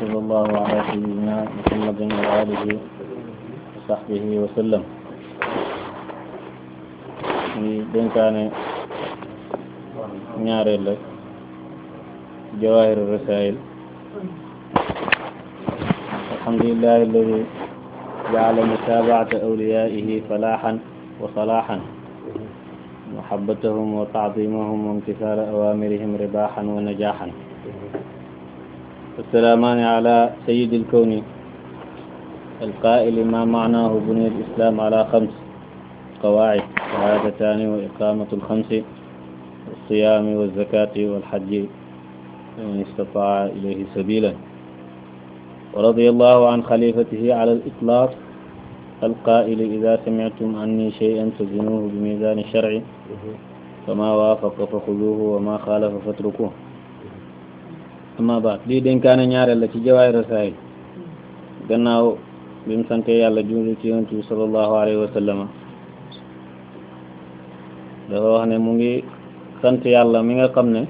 وصلى الله على سيدنا محمد وآله وصحبه وسلم. ñu dénkaane ñaareel la jawaahiru rasaa'il. alhamdulillahi alladi ja'ala mutaaba'ata awliyaa'ihi falaahan wa salaahan, mahabbatahum wa ta'ziimahum wa imtisaala awaamirihim ribaahan wa najaahan. والسلامان على سيد الكون القائل ما معناه بني الإسلام على 5 قواعد: شهادتان وإقامة الخمس والصيام والزكاة والحج لمن استطاع إليه سبيلا. ورضي الله عن خليفته على الإطلاق القائل إذا سمعتم عني شيئا فزنوه بميزان الشرع فما وافق فخذوه وما خالف فاتركوه. amma baat lii dénkaane ñaareel la ci jawaahir rasaa'il gannaaw bi mu sante yàlla julli ci yonent bi sallallahu alayhi wa sallam. dafa wax ne mu ngi sant yàlla mi nga xam ne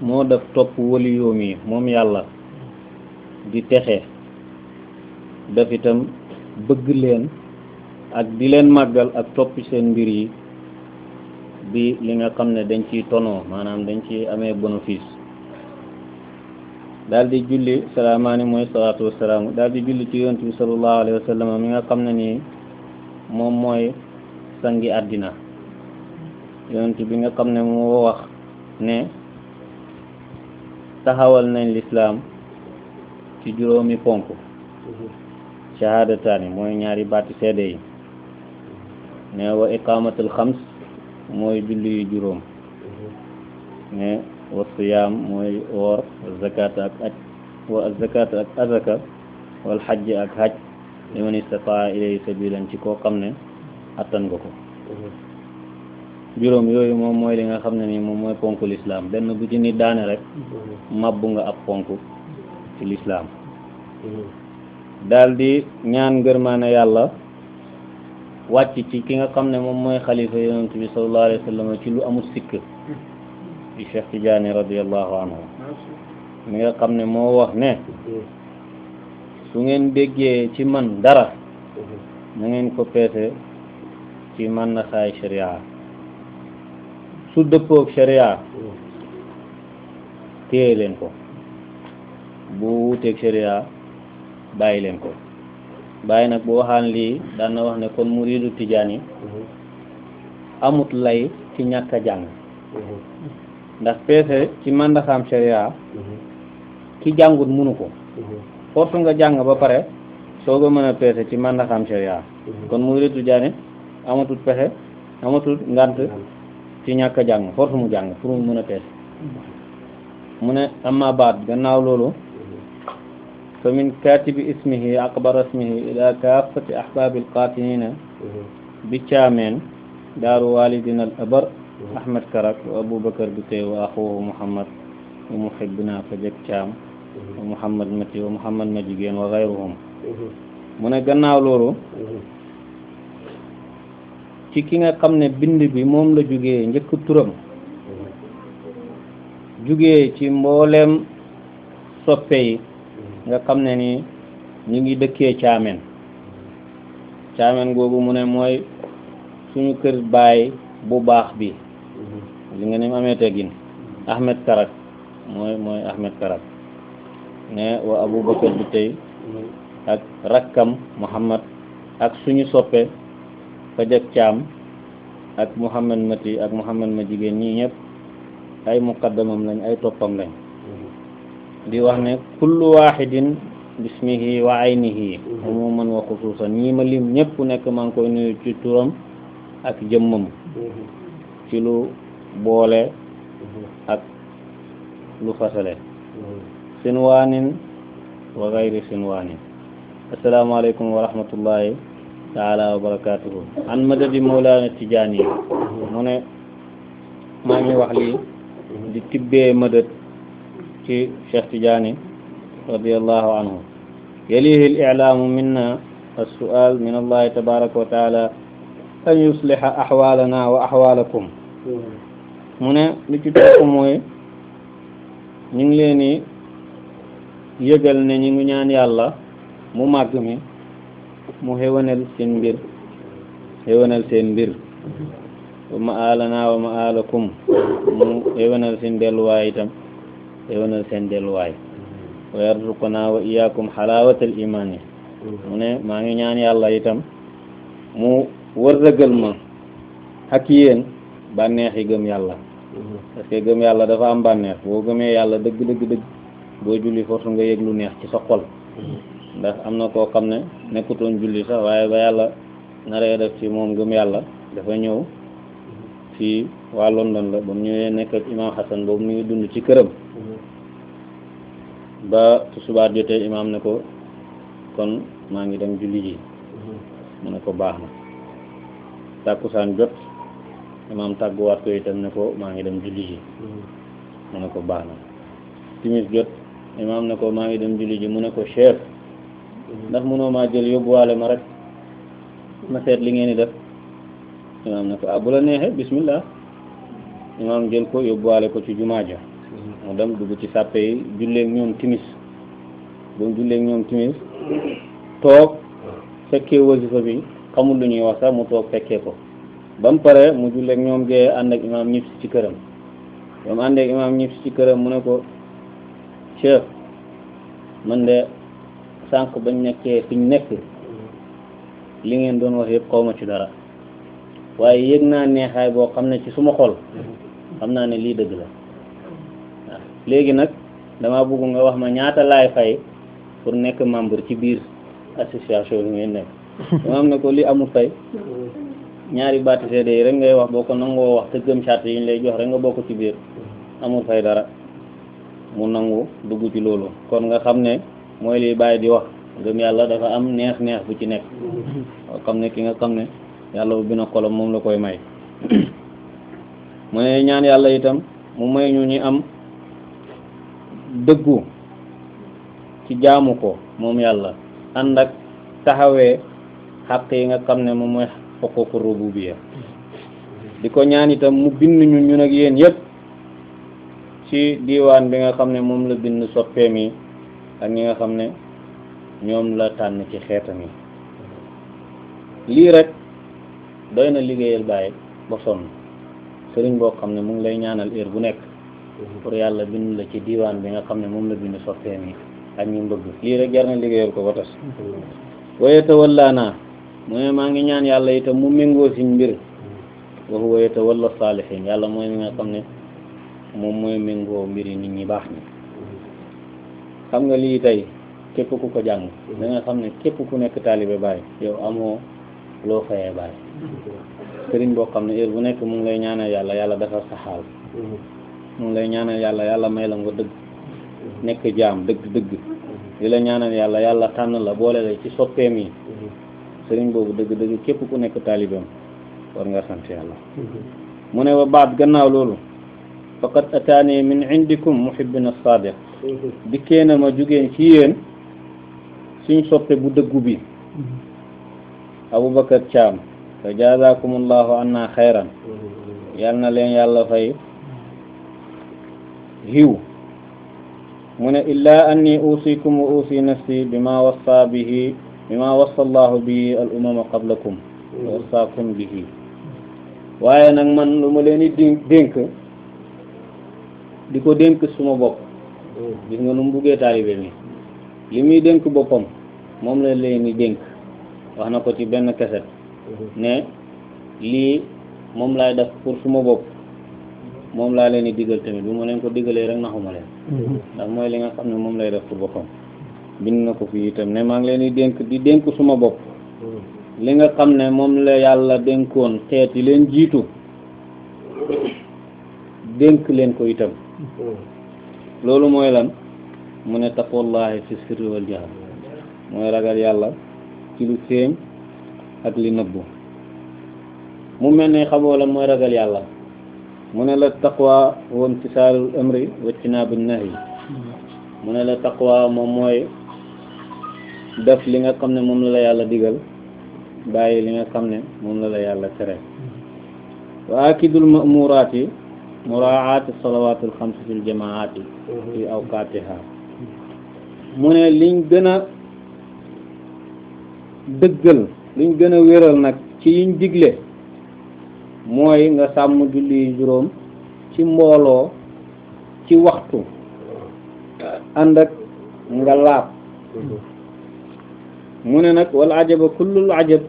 moo def topp wali yoom yi moom yàlla di texe, def itam bëgg leen ak di leen màggal ak topp seen mbir yi bi li nga xam ne dañ ciy tonoo, maanaam dañ ci amee bénéfice. daal di julli salaamaani mooy salaatu wasalaamu, daal di julli ci yonent bi sallallahu alayhi wa sallam mi nga xam ne nii moom mooy sangi àddina. yonent bi nga xam ne moo wax ne taxawal nañ lislaam ci juróomi ponk. shahadataani mooy ñaari baati seede yi, ne wa iqamatul xams mooy julli yu juróom, ne wa siyaam mooy woor, zakata ak aj wa zakata ak azaka, wal xajj ak xaj liman istataa ilayhi sabilan ci koo xam ne attan nga ko. juróom yooyu moom mooy li nga xam ne nii moom mooy ponk lislaam. benn bu ci nit daane rek mabbu nga ab ponk ci lislaam. daal di ñaan ngërmaane yàlla wàcc ci ki nga xam ne moom mooy xalifa yonent bi sallallahu alayhi wa sallam ci lu amul sikk, ci Cheikh Tidiane radiyallahu anhu mi nga xam ne moo wax ne su ngeen déggee ci man dara na ngeen ko peese ci man na xaay sharia. su dëppoog sharia téye leen ko, bu wuuteeg sharia bàyyi leen ko. bàyyi nag bu waxaan lii daan na wax ne kon muriidu Tijaan yi amut lay ci ñàkk a jàng, ndax peese ci mandaxaam sharia ki jàngut munu ko. force nga jàng ba pare soog a mën a peese ci mandaxaam sharia. kon muriidu Tijaan amatut pexe, amatut ngant ci ñàkk a jàng, force mu jàng pour mu mën a peese. mu ne amma baat gannaaw loolu fa min katibi ismihi aqbar ismihi ila kaafati ahbaabil qaatinina bi caameen daaru walidina al abar ahmed karak wa aboubacar bi tey wa axuhu muhammad wa muhibbina fa jëkk caam wa muhammad mati wa muhammad ma jigéen wa gayruhum. mu ne gannaaw loolu ci ki nga xam ne bind bi moom la jugee njëkk turam, jugee ci mbooleem soppe yi nga xam ne ni ñu ngi dëkkee caameen. caameen googu mu ne mooy suñu kër baay bu baax bi, li nga ni mu amee teggin. ahmed karak mooy ahmed karak, ne wa aboubacar bi tey ak rakkam muhammad ak suñu soppe fajak caam ak muhammad mati ak muhammad ma jigéen ñii ñëpp ay muqaddamam lañ, ay toppam lañ. di wax ne kullu wahidin bismihi wa aynihi umuman wa xusuusan. ñii ma lim ñëpp nekk maa ngi koy nuyu ci turam ak jëmmam, ci lu boole ak lu fasale. sinwaanin wa gayri sinwaanin. asalaamaaleykum wa rahmatullahi taala wa barakatuhu. an madadi mawlaana Tijaani mu ne maa ngi wax lii di tibbee madad ci Cheikh Tidiane radiyallahu anhu. yalihi al-i'laamu minna as-su'aal min allahi tabaraka wa taala an yusliha ahwaalana wa ahwaalakum. mu ne li ci topp mooy ñu ngi leen di yëgal ne ñu ngi ñaan yàlla mu màgg mi mu xéwanal seen mbir wa ma'aalana wa ma'aalakum mu xéwanal seen delluwaay itam xéwanal seen delluwaay wa yarzuqana wa iyaakum xalaawatal imaan yi mu ne maa ngi ñaan yàlla itam mu wërsëgal ma ak yéen bànneex yi gëm yàlla parce que gëm yàlla dafa am bànneex boo gëmee yàlla dëgg boo julli force nga yëg lu neex ci sa xol ndax am na koo xam ne nekkutoon julli sax waaye ba yàlla naree def ci moom gëm yàlla dafa ñëw fii waa London la ba mu ñëwee nekk ak imaam Hassan boobu mu ngi dund ci këram ba tusubaat jotee imaam ne ko kon maa ngi dem julli ji mu ne ko baax na tàkkusaan jot imaam tàgguwaat ko itam ne ko maa ngi dem julli ji mu ne ko baax na timis jot imaam ne ko maa ngi dem julli ji mu ne ko chef ndax mënoo maa jël yóbbuwaale ma rek ma seet li ngeen di def imaam ne ko bu la neexee bismillah imaam jël ko yóbbuwaale ko ci jumaa ja mu dem dugg ci sàppe yi julleeg ñoom timis ba mu julleeg ñoom timis toog fekkee wasifa bi xamul lu ñuy wax sax mu toog fekkee ko ba mu pare mu julleeg ñoom gee ànd ak imaam ñib si ci këram ba mu àndeek imaam ñib si ci këram mu ne ko chef man de sànq bañ nekkee fiñ nekk li ngeen doon wax yëpp xaw ma ci dara waaye yëg naa neexaay boo xam ne ci suma xol xam naa ne lii dëgg la waaw léegi nag dama bëgg nga wax ma ñaata laay fay pour nekk membre ci biir association bi ngeen nekk dama am ne ko li amul fay ñaari baati seede yi rek ngay wax boo ko nangoo wax te gëm charte yi ñu lay jox rek nga bokk ci biir amul fay dara mu nangu dugg ci loolu kon nga xam ne mooy li bàyyi di wax gëm yàlla dafa am neex bu ci nekk xam ne ki nga xam ne yàlla bu bina xolam moom la koy may mu ne ñaan yàlla itam mu may ñu ñi am dëggu ci jaamu ko moom yàlla ànd ak taxawee xàq yi nga xam ne moom mooy xuquuqu rububiyya di ko ñaan itam mu bind ñun ak yéen yépp ci diiwaan bi nga xam ne moom la bind soppeem yi ak ñi nga xam ne ñoom la tànn ci xeetam yi lii rek doy na liggéeyal bàyyi ba sonn sëriñ boo xam ne mu ngi lay ñaanal heure bu nekk pour yàlla bind la ci diiwaan bi nga xam ne moom la bind soppeem yi ak ñu mbëgg lii rek jar na liggéeyal ko ba tas waaye tawallaana mu ne maa ngi ñaan yàlla itam mu méngoo si mbir wa huwa yatawalla saalihiin yàlla mooy mi nga xam ne moom mooy méngoo mbiri nit ñi baax ñi xam nga lii tey képp ku ko jàng da nga xam ne képp ku nekk taalibe Baay yow amoo loo fayee Baay sëriñ boo xam ne heure bu nekk mu ngi lay ñaanal yàlla yàlla defar sa xaal mu ngi lay ñaanal yàlla yàlla may la nga dëgg nekk jaam dëgg li la ñaanal yàlla yàlla tànn la boole la ci soppeem yi sëriñ boobu dëgg képp ku nekk taalibeem war nga sant yàlla mu ne wa baat gannaaw loolu faqad ataani min indikum muhibbin as-sadiq dikkee na ma jugeen ci yéen suñ soppe bu dëggu bi Aboubacar Thiam fa jazakumullahu anna xayran yal na leen yàlla fay hiw mu ne illa anni usikum wa usi nafsi bima wassa allahu bihi al umama qablakum wa wassaakum bihi waaye nag man lu ma leen di dénk di ko dénk suma bopp gis nga nu mu buggee taalibe mi li muy dénk boppam moom la leen di dénk wax na ko ci benn keset ne lii moom laay def pour suma bopp moom laa leen di digal tamit bu ma leen ko digalee rek naxuma leen ndax mooy li nga xam ne moom lay def pour boppam bind na ko fii itam ne maa ngi leen di dénk suma bopp li nga xam ne moom la yàlla dénkoon xeet yi leen jiitu dénk leen ko itam loolu mooy lan mu ne taqwallahi fi sirri wal jahr mooy ragal yàlla ci lu feeñ ak li nëbbu mu mel ne xamoo lan mooy ragal yàlla mu ne la taqwa wa imtisaalul amri wa ijtinaabu nahyi mu ne la taqwa moom mooy def li nga xam ne moom la yàlla digal bàyyi li nga xam ne moom la yàlla tere wa akidul ma'muraati muraaati salawaatul xams fil jamaati fi awqaatiha mu ne liñ gën a dëggal liñ gën a wéral nag ci yiñ digle mooy nga sàmm julli juróom ci mbooloo ci waxtu ànd ak nga laab mu ne nag wal ajaba kullul ajab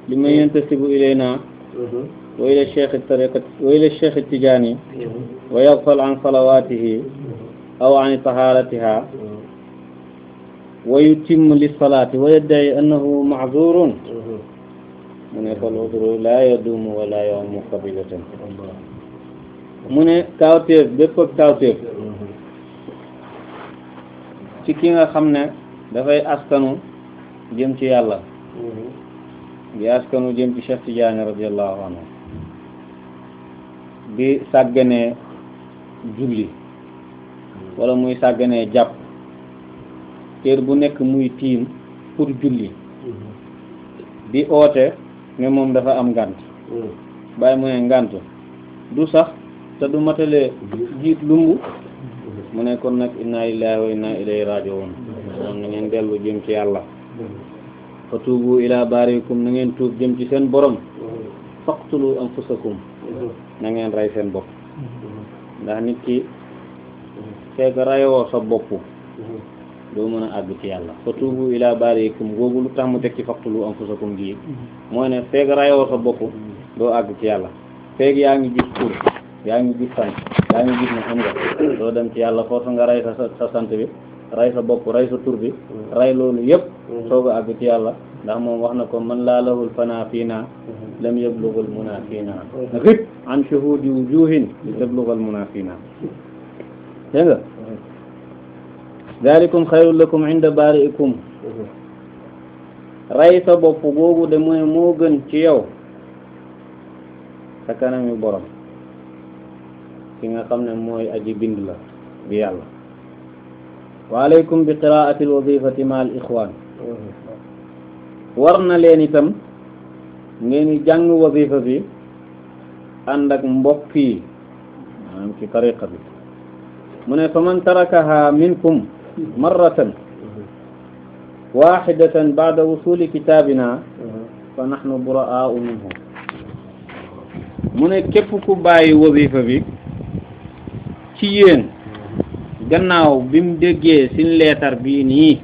li man yantasibu ilayna wa ila cheikh tariqat wa ila cheikh tijaani wa yaghfal an salawatihi aw an taharatiha wa yutimmu li salati wa yadda'i annahu ma'zurun mu ne fal udru la yadumu wa la yawmu qabilatan mu ne kawteef bépp ak kawteef ci ki nga xam ne dafay askanu jëm ci yàlla di askanu jëm ci Cheikh Tidiane radiallahu anhu di sàgganee julli wala muy sàgganee jàpp teer bu nekk muy tiim pour julli di oote ne moom dafa am ngànt bàyyi mu ne ngànt du sax te du matale jiit lumbu mu ne kon nag inna lillahi wa inna ilayhi raji'un moom na ngeen dellu jëm ci yàlla fa tuubu ila barikum na ngeen tuub jëm ci seen borom faqtulu anfusakum na ngeen rey seen bopp ndax nit ki fekk rayoo sa bopp doo mën a àgg ci yàlla fa tuubu ila barikum googu lu tax mu teg ci faqtulu anfusakum gi mooy ne fekk rayoo sa bopp doo àgg ci yàlla fekk yaa ngi gis tur yaa ngi gis sant yaa ngi gis ne am nga doo dem ci yàlla force nga rey sa sant bi rey sa bopp rey sa tur bi rey loolu yëpp soog a àgg ci yàlla ndax moom wax na ko man laa lahul fana fiina lam yablughul muna fiina rib an shuhudi wujuhin li tablughul muna fiina dégg nga dalikum xayrun lakum inda bari'ikum rey sa bopp boobu de mooy moo gën ci yow sa kanami borom ki nga xam ne mooy aji bind la bi yàlla wa alaykum bi qiraati al wazifati ma al ixwan war na leen itam ngeen di jàng wazifa bi ànd ak mbokk yi maanaam ci tariqa bi mu ne fa man tarakaha minkum marratan waxidatan ba'da wusuli kitabina fa nahnu buraa'u minhu mu ne képp ku bàyyi wazifa bi ci yéen gannaaw bi mu déggee sin leetar bii nii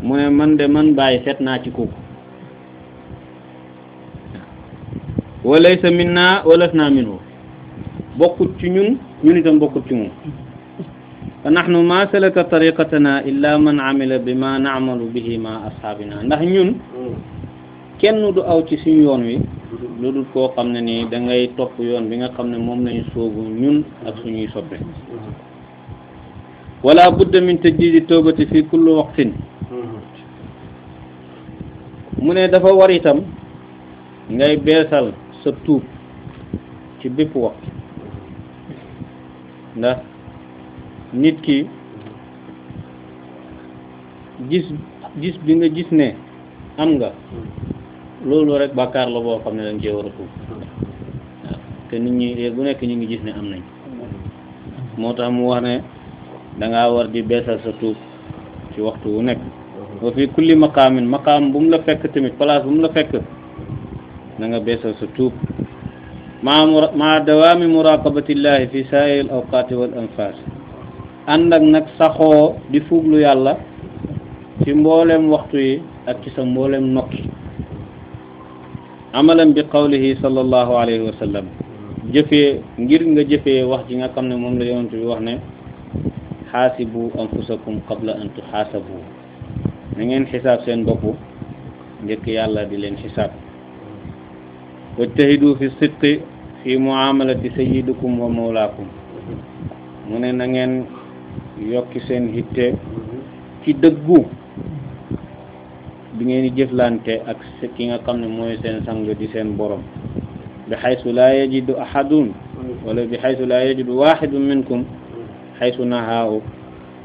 mu ne man de man bàyyi seet naa ci kooku walaysa minna walasna minhu bokkut ci ñun ñun itam bokkut ci moom fa nahnu ma salaka tariqatana illa man amila bima na'malu bihi ma ashabina ndax ñun kenn du aw ci suñu yoon wi lu dul koo xam ne nii da ngay topp yoon bi nga xam ne moom lañu soobu ñun ak suñuy soppe wala budda min tajdidi tawbati fi kulli waqtin mu ne dafa war itam ngay beesal sa tuub ci bépp waxtu ndax nit ki gis bi nga gis ne am nga loolu rek bàkkaar la boo xam ne dañ cee war a tuub waaw te nit ñi bu nekk ñu ngi gis ne am nañ moo tax mu wax ne dangaa war di beesal sa tuub ci waxtu wu nekk wa fi kulli maqaamin maqaam bu mu la fekk tamit place bu mu la fekk na nga beesal sa tuub ma dawaami muraqabatillahi fi saa'il awqaati wal anfas ànd ak nag saxoo di fuglu yàlla ci mboolem waxtu yi ak ci sa mboolem nokki amalan bi qawlihi sallallahu alayhi wa sallam jëfee ngir nga jëfee wax ji nga xam ne moom la yonent bi wax ne xaasibu anfusakum qabla an tuxaasabu na ngeen xisaab seen bopp njëkk yàlla di leen xisaab wajtahidu fi sidqi fi muamalati sayyidikum wa mawlaakum mu ne na ngeen yokki seen hitte ci dëggu bi ngeen di jëflante ak ki nga xam ne mooy seen sang di seen borom bi xaysu laa yajidu ahadun wala bi xaysu laa yajidu waxidun minkum xaysu nahaahu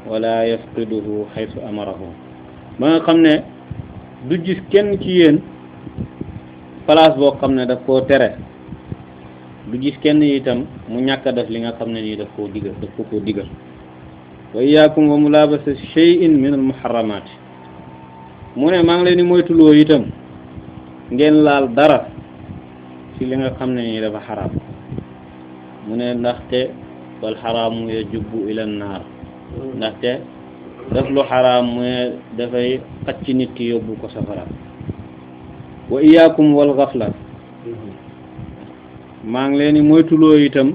wala yafqiduhu xaysu amarahu ba nga xam ne du gis kenn ci yéen place boo xam ne daf koo tere du gis kenn itam mu ñàkk a def li nga xam ne nii daf koo digal wa iyaakum wa mulabasa shay'in min al muharramat mu ne maa ngi leen di moytuloo itam ngeen laal dara ci li nga xam ne nii dafa xaraam mu ne ndaxte wal xaraamu yajubbu ila naar ndaxte def lu xaraam mu ne dafay xacc nit ki yóbbu ko safara wa iyaakum wal gafla maa ngi leen di moytuloo itam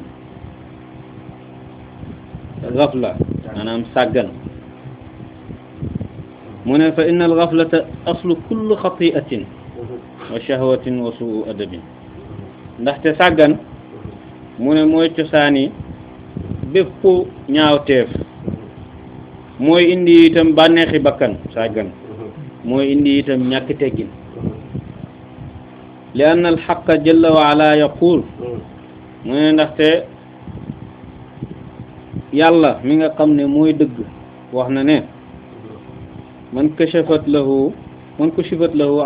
gafla maanaam sàggan mu ne fa inna al gaflata aslu kulli xatiatin wa shahwatin wa suu adabin ndaxte sàggan mu ne mooy cosaani bépp ñaawteef mooy indi itam bànneexi bakkan sàggan mooy indi itam ñàkk teggin li anna al xaqa jalla wa ala yaqul mu ne ndaxte yàlla mi nga xam ne mooy dëgg wax na ne man kashafat lahu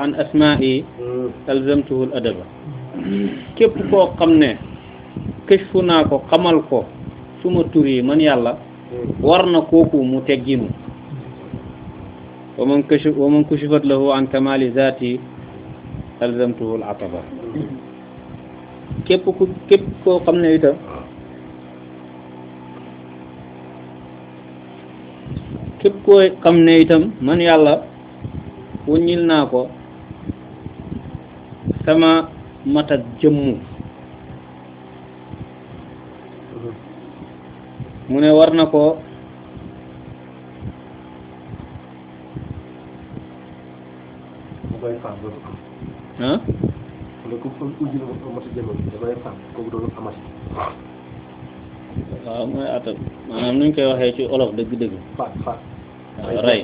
an asma'i alzamtuhu al adaba képp koo xam ne kashfu naa ko xamal ko suma tur yi man yàlla war na kooku mu tegginu wa man kashafat lahu an kamali zati alzamtuhu al ataba képp koo xam ne itam képp koo xam ne itam man yàlla wuññil naa ko sama matak jëmmu mu ne war na ko ah waaw mooy atal maanaam nuñ koy waxee ci olof dëgg-dëgg waaw rey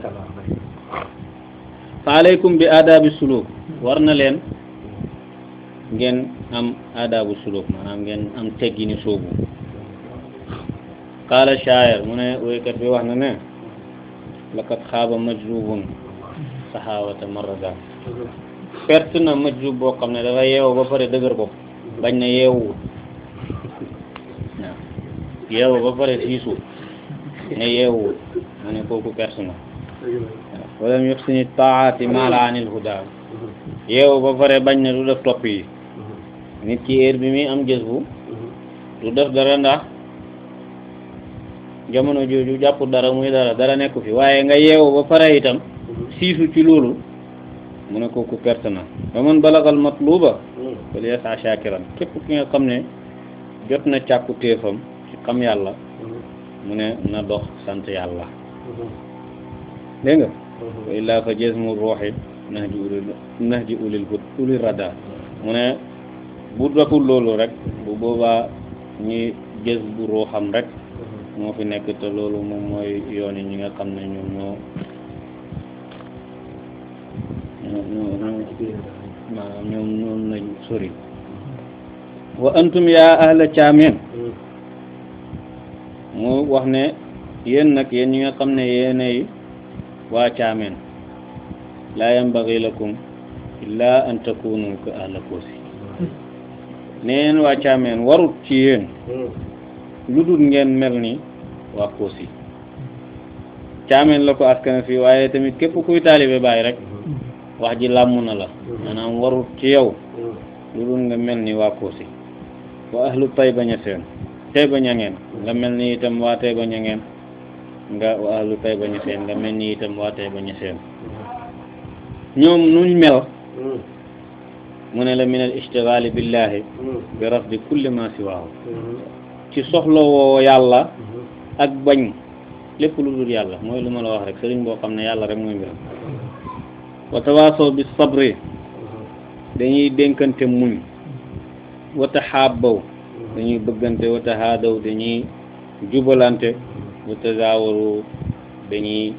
fa aleykum bi aadaabi suluk war na leen ngeen am aadaabu suluk maanaam ngeen am teggini soobu qaala shaa'ir mu ne woykat bi wax na ne laqad xaaba majrubun saxaawata marrada perte na majrub boo xam ne dafa yeewu ba pare dëgër bopp bañ na yeewuwul waaw yeewu ba pare siisu ne yeewuwul mu ne kooku perte na waaw walam yuxsini taati maala anil huda yeewu ba pare bañ na du def topp yi nit ki heure bi muy am gës bu du def dara ndax jamono jooju jàpp dara muy dara nekku fi waaye nga yeewu ba pare itam siisu ci loolu mu ne kooku perte na ba man balagal matluba fal yasa shakiran képp ki nga xam ne jot na càkku téefam ci xam yàlla mu ne na dox sant yàlla dégg nga wa illaa fa jazmu ruuxi nahji ulil rada mu ne bu deful loolu rek bu boobaa ñi jës bu ruuxam rek moo fi nekk te loolu moom mooy yoon yi ñi nga xam ne ñoom ñoo maanaam ñoom noonu lañ sori wa antum yaa ahla caameen mu wax ne yéen nag yéen ñi nga xam ne yéenay waa caameen laa yambagi lakum illa an takunu ka ahla koosi neen waa caameen warut ci yéen lu dul ngeen mel ni waa koosi caameen la ko askan fii waaye tamit képp kuy taalibe Baay rek wax ji làmm na la maanaam warut ci yow lu dul nga mel ni waa koosi wa ahlu Tayba Ñaseen Tayba Ñangeen nga mel ni itam waa Tayba Ñangeen nga wa ahlu Tayba Ñaseen nga mel ni itam waa Tayba Ñaseen ñoom nuñ mel mu ne la min al ishtigaali billahi bi rafdi kulli ma siwaahu ci soxla woo yàlla ak bañ lépp lu dul yàlla mooy lu ma la wax rek sëriñ boo xam ne yàlla rek mooy mbiram wa tawaasaw bi sabri dañuy dénkante muñ wa taxaabaw dañuy bëggante wa tahaadaw dañuy jubalante wa tazaawaru dañuy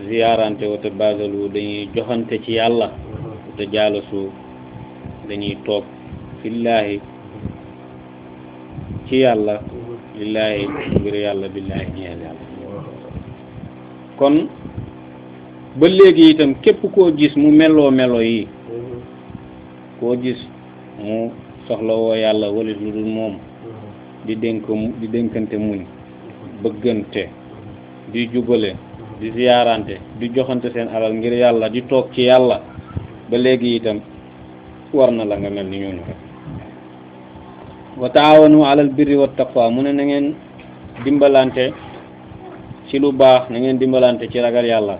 ziyaarante wa tabaazalu dañuy joxante ci yàlla wa tajaalasu dañuy toog fillaahi ci yàlla lillaahi ngir yàlla billaahi ñeel yàlla kon ba léegi itam képp koo gis mu meloo melo yi koo gis mu soxla woo yàlla walit lu dul moom di dénkante muñ bëggante di jubale di ziyaarante di joxante seen alal ngir yàlla di toog ci yàlla ba léegi itam war na la nga mel ni ñooñu rek wa taawanu alal birri wa taqwa mu ne na ngeen dimbalante ci lu baax na ngeen dimbalante ci ragal yàlla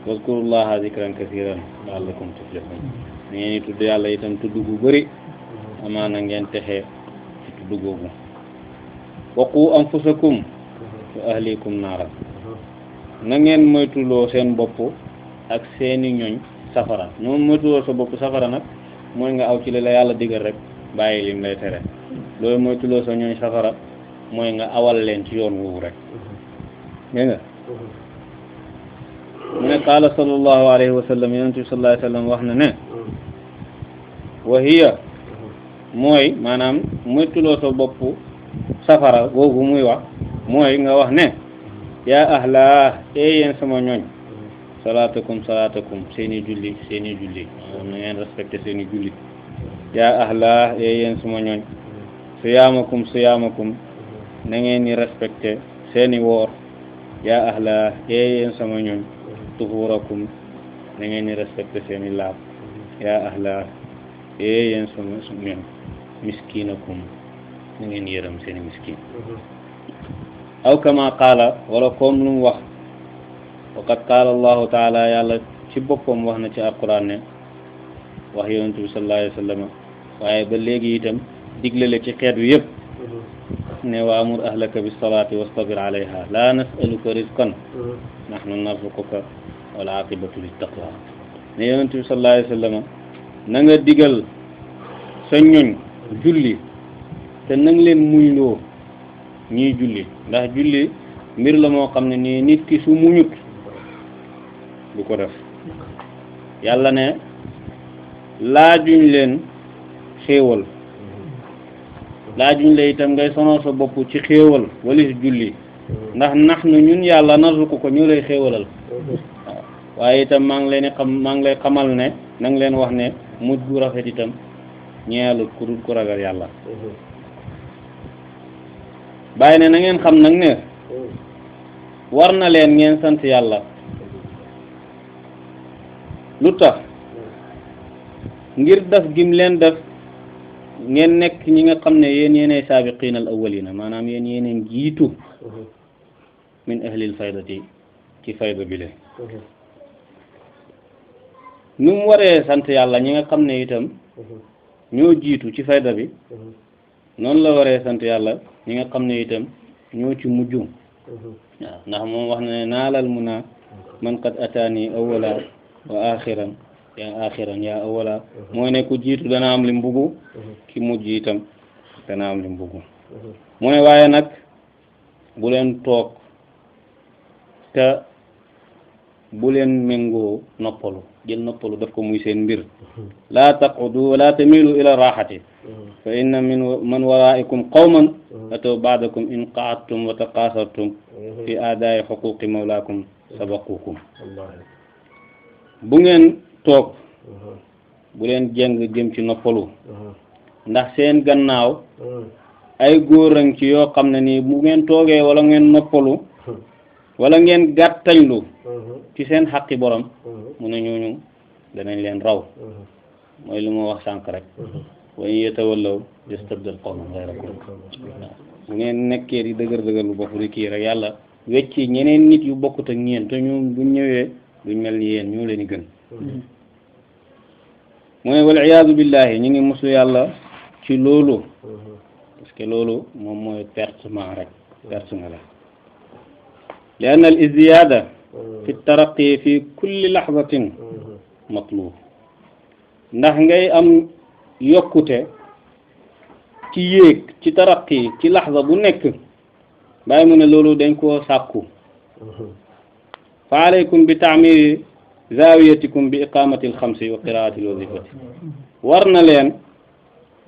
wazkurullaha zikran kasiran la'allakum tuflihun na ngeen tudd yàlla itam tudd gu bëri amaana ngeen texee ci tudd googu waqu anfusakum wa ahlikum naara na ngeen moytuloo seen bopp ak seeni ñoñ safara ñoom moytuloo sa bopp safara nag mooy nga aw ci li la yàlla digal rek bàyyi lim lay tere loolu moytuloo sa ñoñ safara mooy nga awal leen ci yoon woowu rek dégg nga mu ne qaala sallallahu alayhi wa sallam yonent bi sallallahu alayhi wa sallam wax na ne wa hiya mooy maanaam moytuloo sa bopp safara googu muy wax mooy nga wax ne yaa ahlaa yéen sama ñooñ salaatakum seeni julli na ngeen respecté seeni julli yaa ahlaa yéen sama ñooñ siyaamakum na ngeen ni respecté seeni woor yaa ahlaa yéen sama ñooñ tuhurakum na ngeen ni respecté seeni laab yaa ahlaa yéen sama ñooñ miskinakum na ngeen yërëm seeni miskin aw kama qaala wala comme lu mu wax waqad qaala allahu taala yàlla ci boppam wax na ci alquran ne wax yonent bi sallallahu alayhi wa sallam waaye ba léegi itam digle la ci xeet wi yëpp ne wa amur ahlaka bis salaati wastabir alayha la nasaluka rizqan nahnu narzuquka wal aqibatu lit taqwa ne yonent bi sallallahu alayhi wa sallam na nga digal sa ñoñ julli te na nga leen muñloo ñii julli ndax julli mbir la moo xam ne nii nit ki su muñut du ko def yàlla ne laajuñ leen xéewal laajuñ la itam ngay sonal sa bopp ci xéewal walis julli ndax nax nu ñun yàlla narzuqu ko ñu lay xéewalal waaw waaye itam maa ngi lay xamal ne na nga leen wax ne mujj gu rafet itam ñeelut ku dul ku ragal yàlla bàyyi ne na ngeen xam nag ne war na leen ngeen sant yàlla lu tax ngir def gim leen def ngeen nekk ñi nga xam ne yéen yéenay saabiqiin al awwalina maanaam yéen yéeneen jiitu min ahlil faydati ci fayda bi le nu mu waree sant yàlla ñi nga xam ne itam ñoo jiitu ci fayda bi noonu la waree sant yàlla ñi nga xam ne itam ñoo ci mujj waaw ndax moom wax na ne naalal mun naa man qad ataani awwala wa axiran yaa awwala mooy ne ku jiitu dana am lim buggu ki mujj itam dana am lim buggu mu ne waaye nag bu leen toog te bu leen méngoo noppalu jël noppalu daf ko muy seen mbir laa taqudu wala tamilu ila raxati fa inna min man waraikum qawman ataw baadakum in qaadtum wa taqaasartum fi aadaayi xuquqi mawlaakum sabaqukum bu ngeen toog bu leen jeng jëm ci noppalu ndax seen gannaaw ay góor a ci yoo xam ne nii bu ngeen toogee wala ngeen noppalu wala ngeen gàttañlu ci seen xaqi borom mu ne ñooñu danañ leen raw mooy li ma wax sànq rek wa in yatawallaw yastabdil qawman ghayrakum bu ngeen nekkee di dëgër lu bopp di kii rek yàlla wecci ñeneen nit yu bokkut ak ñeen te ñoom buñ ñëwee duñ mel ni yéen ñoo leen di gën mooy wal iyaadu billahi ñu ngi muslu yàlla ci loolu parce que loolu moom mooy pertement rek perte nga la li anna al izdiyaada fi taraqi fi kulli lahzatin matlub ndax ngay am yokkute ci yéeg ci taraqi ci laxza bu nekk bàyyi mu ne loolu dañ koo sàkku fa alaykum bi taamiri zawiyatikum bi iqamati alxamsi wa qiraati alwazifati war na leen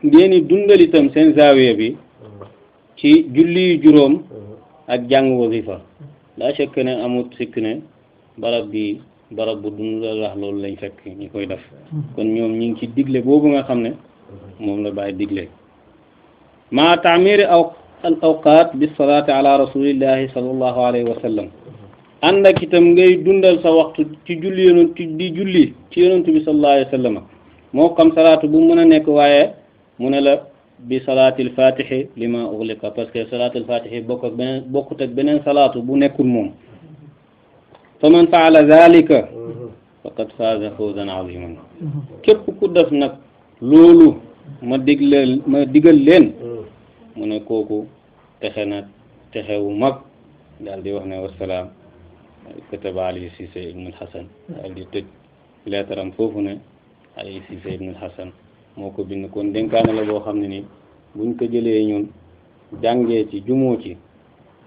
ngeeni dundal itam seen zawiya bi ci julli juróom ak jàng wazifa la shakk ne amut sikk ne barab bi barab bu dund la wax loolu lañ fekk ñi koy def kon ñoom ñi ngi ci digle boobu nga xam ne moom la bàyyi digle ma taamiri al awqaat bis salaati ala rasulillahi sallallahu alayhi wa sallam ànd ak itam ngay dundal sa waxtu ci julli yonent di julli ci yonent bi sallallahu alayhi wa sallam moo xam salaatu bu mën a nekk waaye mu ne la bi salaatil fatihi lima ughliqa parce que salaatil fatihi bokkut ak beneen salaatu bu nekkul moom fa man faala dhalika faqad faaza fawzan aziman képp ku def nag loolu ma digal leen mu ne kooku texe na texewu mag daal di wax ne wasalaam kataba Ali Cissé ibnul Hasan daal di tëj leetaram foofu ne Ali Cissé ibnul Hasan moo ko bind kon dénkaane la boo xam ne ni buñ ko jëlee ñun jàngee ci jumoo ci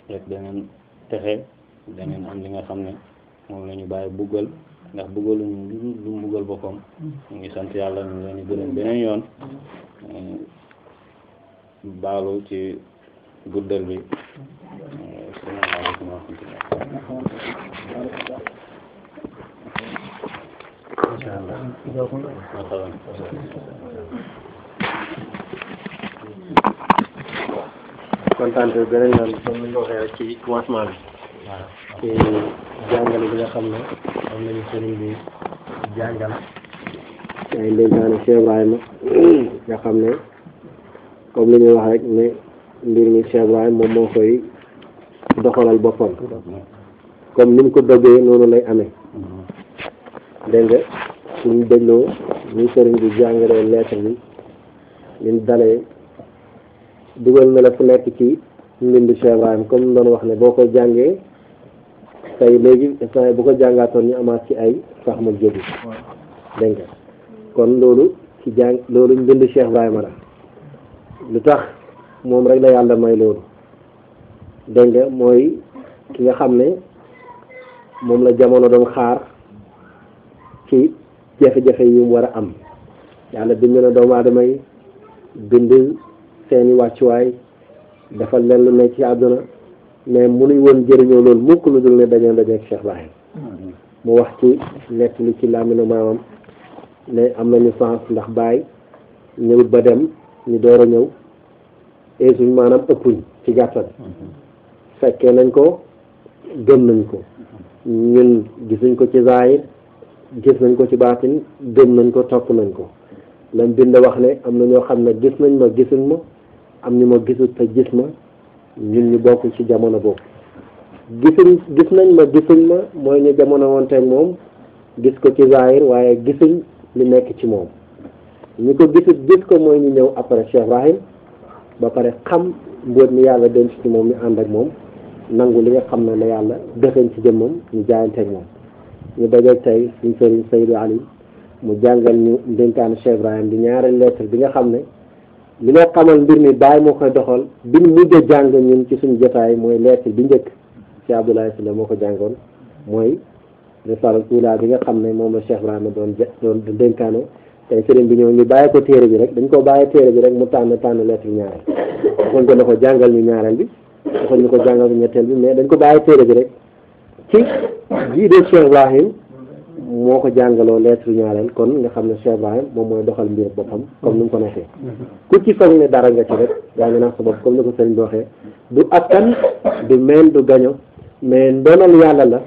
rek daneen texe daneen am li nga xam ne moom la ñu bàyyi buggal ndax buggaluñu lu mu buggal boppam ñu ngi sant yàlla ñu leen di gërëm beneen yoon baalu ci guddal bi asalaamaaleykum wa rahmatullah kontaan te beneen yoon comme ni nga waxee rek ci commencement bi ci jàngale bi nga xam ne am nañu sëriñ bi jàngal ay ndénkaane Cheikh Ibrahima nga xam ne comme li ñuy wax rek ne mbir mi Cheikh Ibrahima moom moo koy doxalal boppam comme ni mu ko bëggee noonu lay amee dégg nga suñu dégloo ñu sëriñ bi jàngalee lettre bi liñ dalee dugal na la fu nekk ci mbindu Cheikh Ibrahima comme ni doon wax ne boo ko jàngee tey léegi instant bu ko jàngaatoon ñu amaat ci ay sax ma jógi dégg nga kon loolu ci jàng loolu mbindu Cheikh Ibrahima la lu tax moom rek la yàlla may loolu dégg nga mooy ki nga xam ne moom la jamono doon xaar ci jafe-jafe yi mu war a am yàlla bind na doomu aadama yi bind seeni wàccuwaay dafa leen lu ne ci àdduna mais munuñ woon jëriñoo loolu mukk lu dul ne dañoo dajeek Cheikh Ibrahim mu wax ci nett li ci làmmiñu maamam ne am nañu sens ndax baay ñëwut ba dem ñu door a ñëw eesuñ maanaam ëppuñ ci gàttal fekkee nañ ko gëm nañ ko ñun gisuñ ko ci zaahir gis nañ ko ci baatin gëm nañ ko topp nañ ko lam bind wax ne am na ñoo xam ne gis nañ ma gisuñ ma am ñu ma gisul te gis ma ñun ñu bokk ci jamono boobu gis nañ ma gisuñ ma mooy ñu jamono woon teeg moom gis ko ci zaahir waaye gisuñ li nekk ci moom ñi ko gisut gis ko mooy ñu ñëw après Cheikh Ibrahim ba pare xam mbóot mi yàlla denc ci moom ñu ànd ak moom nangu li nga xam ne la yàlla dëxañ ci jëmmam ñu jaayanteeg moom ñu dajeeg tey suñ sëriñ Seydou Ali mu jàngal ñu ndénkaanu Cheikh Ibrahim di ñaareel lettre bi nga xam ne li nga xamal mbir mi bàyyi moo koy doxal biñ mujj a jàng ñun ci suñu jotaay mooy lettre bi njëkk ci Abdoulaye Sylla moo ko jàngoon mooy risala ula bi nga xam ne moom la Cheikh Ibrahima doon dénkaane tey sëriñ bi ñëw ñu bàyyi ko téere bi rek dañ ko bàyyi téere bi rek mu tànn lettre ñaareel waxuñ ko ne ko jàngal ñu ñaareel bi waxuñ ñu ko jàngal ñu ñetteel bi mais dañ ko bàyyi téere bi rek ci jii de Cheikh Ibrahim moo ko jàngaloo lettre ñaareel kon nga xam ne Cheikh Ibrahim moom mooy doxal mbir boppam comme ni mu ko neexee ku ci foog ne dara nga ci rek yaa ngi naan sa bopp comme ni ko sëriñ bi waxee du askan du meen du gaño mais ndonal yàlla la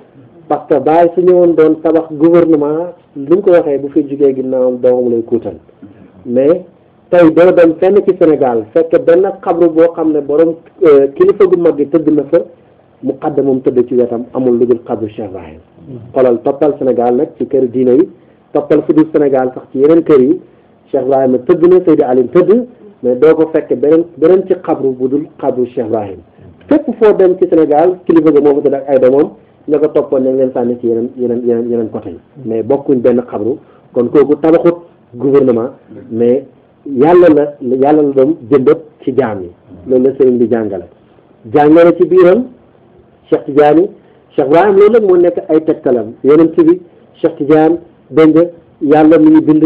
parce que bàyyi su ñëwoon doon tabax gouvernement li ñu ko waxee bu fi jugee ginnaawam doomam lay kuutal mais tey doo dem fenn ci Sénégal fekk benn xabru boo xam ne borom kilifa gu mag gi tëdd na fa mu xadda moom tëdd ci wetam amul lu dul xabru Cheikh Ibrahim xoolal toppal Sénégal nag ci kër diine yi toppal fu dul Sénégal sax ci yeneen kër yi Cheikh Ibrahima tëdd na Seydi Ali tëdd mais doo ko fekk beneen ci xabru bu dul xabru Cheikh Ibrahim fépp foo dem ci Sénégal kilifa ga moo fa tëdd ak ay doomam ña ko toppoon nañ leen sànni ci yeneen côté yi mais bokkuñ benn xabru kon kooku tabaxut gouvernement mais yàlla la doon jëndat ci jaam yi loolu la sëriñ bi jàngale ci biiram Cheikh Tidiane Cheikh Ibrahim loolu nag moo nekk ay tegtalam yonent bi Cheikh Tidiane dégg nga yàlla mi ñu bind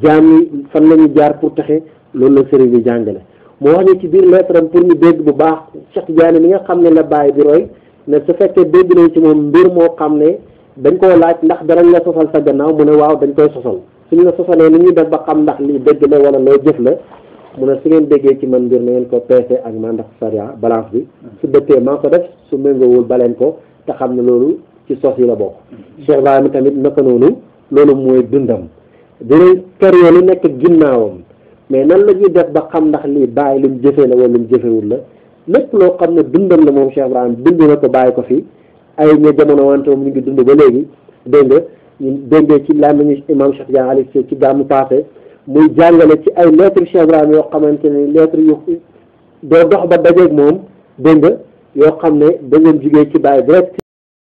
jaam yi fan la ñu jaar pour taxe loolu la sëriñ bi jàngale moo wax ñu ci biir lettre am pour ñu dégg bu baax Cheikh Tidiane mi nga xam ne la bàyyi di roy ne su fekkee dégg nañ ci moom mbir moo xam ne dañ koo laaj ndax danañ la sosal sa gannaaw mu ne waaw dañ koy sosal suñ la sosalee ni ñuy def ba xam ndax lii dégg la wala loo jëf la mu ne su ngeen déggee ci man mbir na ngeen ko peese ak man ndax sariya balance bi su dëppee maa ko def su méngoowul baleen ko te xam ne loolu ci sos yi la bokk. Cheikh Ibrahima tamit naka noonu loolu mooy dundam dinañ carrière lu nekk ginnaawam mais nan la ñuy def ba xam ndax lii bàyyi lu mu jëfee la wala lu mu jëfewul la lépp loo xam ne dundam la moom Cheikh Ibrahima dund na ko bàyyi ko fi ay ña jamono wante moom ñu ngi dund ba léegi dégg nga ñu déggee ci làmmiñu imam Cheikh Diagne Ali ci gàmmu passé muy jàngale ci ay lettres Cheikh Ibrahima yoo xamante ne lettres yu doo dox ba dajeeg moom dégg nga yoo xam ne da ngeen jugee ci bàyyi direct